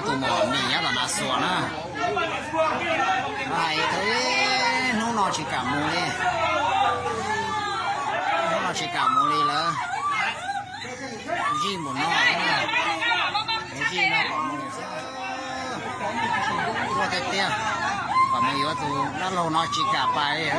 Tus mos mis nyob tom Nas Xuas na, hais tau hnub no tsis kam mus li, hnub no tsis kam mus li lawm. Zij mus no, zij no kom mus xwb, tuaj tiag tiag, kom mus yuav tus dab laug no tsis kam pais li.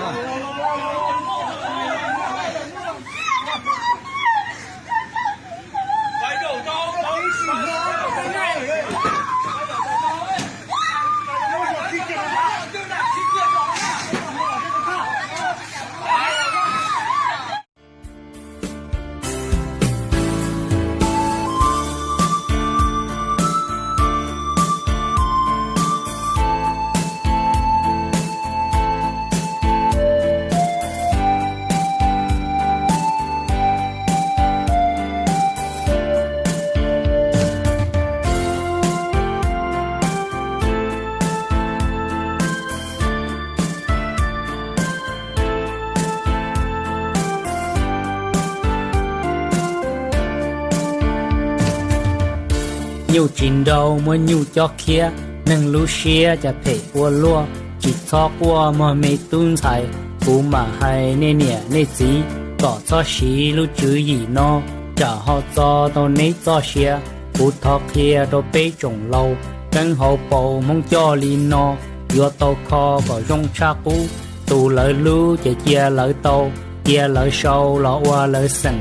Nyuj tsis nrau muab nyuj cob khiab, neeg lub siab cas phem ua luaj. Tsis txhob quaj mog me tub ntxhais, kuv mam hais nej niam nej txiv kom txhob siv lub tswv yim no, tsam ho txo tau neb txoj sia. Kuv thov qhia rau peb tsoom laus, keeb hauv paus Hmoob coj li no, yuav tau kho kom zoo tshaj qub. Tus lawv hlub ces cia lawv tau, cia lawv sau los ua lawv xeem.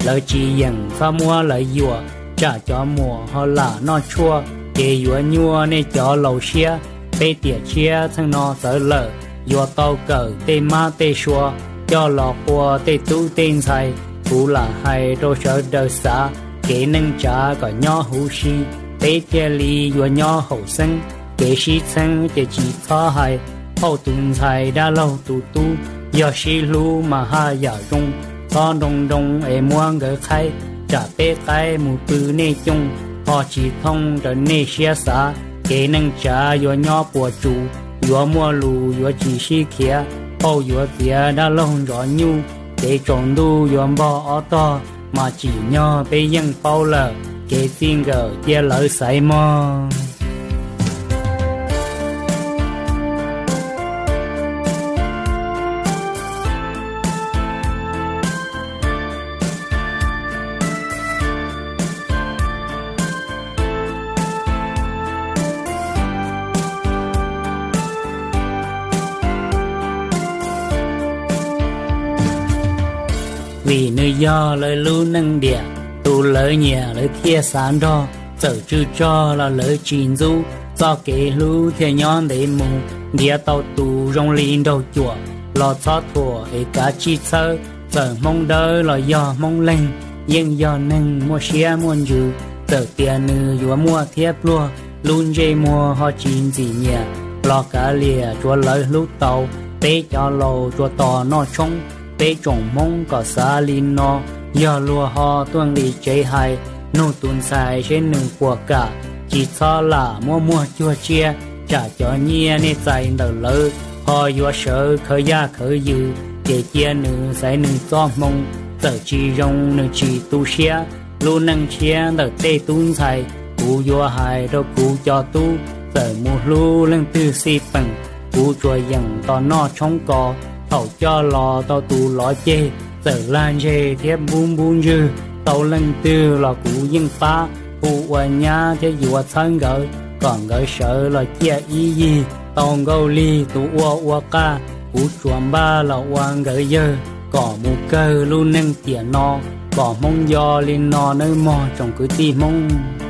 Lawv tsis yeem txhob muab lawv yuam, tsam cov muam ho lam noj tshuaj, ces yuav nyuaj nej cov laus siab. Peb tiam tshiab txheej no txawv lawm, yuav tau kawm tej mab tej sua, coj los qua tej tub tej ntxhais. Kuv lam hais rau sawv daws xav, kev neej tsav kom nyob huv si, peb thiaj li yuav nyob haum xeeb. Kev sib txheeb ces tsis txhob hais, phauj tus ntxhais dab laug tus tub, yog sib hlub mas haj yam zoo. Txhob nroo nroo es muab nkawd qhaib, tsam peb qaib mus pw nej cooj, ho tsis thooj raws nej siab xav. Kev neej tsav yuav nyob puas tsus, yuav muaj lus yuav tsis sib khiav, phauj yuav txiav dab laug ntxov nyuj, kev tsaus ntuj yuav npog ob tog, mas tsim nyog peb yeej paub lawm, kev txij nkawm cia lawv xaiv mog. Vim nws yog lawv lub neej diam, tus lawv nyiam lawv thiaj xav nrog. Txawm tsw tsog los lawv tsis ntxub, txoj kev hlub thiaj nyob ntev mus. Ntiav tau tus zoo li nraug cuam, los txhob thuam es kav tsij txhawb. Txawm Hmoob dawb los yog Hmoob leeg, yeej yog neeg muaj siab muaj ntsws. Txawm tias nws yuav muaj thiab pluag, lub ntsej muag ho tsis ntxim nyiam, los kav liam tsuav lawv hlub tau. Peb cov laus tsuas tos noj tshoob, peb tsoom Hmoob kom xav li no. Yog luag ho tuaj nqis tsev hais, nug tus ntxhais seb nws puas kam. Tsis txhob lam muab muag cuag tsiaj, tsam cov nyiaj nej txais ntawm lawv, ho yuav sawv khawv yaj khawv yws. Ces cia nws xaiv nws txoj hmoo, txawm tsis zoo nws tsis tu siab. Lub neej tshiab ntawm tej tub ntxhais, kuv yuav hais rau kuv cov tub, txawm mus hlub leej twg xij peem, kuv tsuas yeem tos noj tshoob kos. Thaum coj los tau tus lov ceg, txawm lag ntseg thiab npub npub ntswg, tau leej twg los kuv yeej pab. Hu ua nyab thiab yuav txhawb nkawd, kom nkawd sawv los ciaj ib yig. Tau Nkauj Lig tus ua ua qaj, kuv tsuas npaj los ua nkawd yawg, kom mus kawg lub neej tiam no, kom Hmoob nco li no nawb mog tsoom kwv tij Hmoob.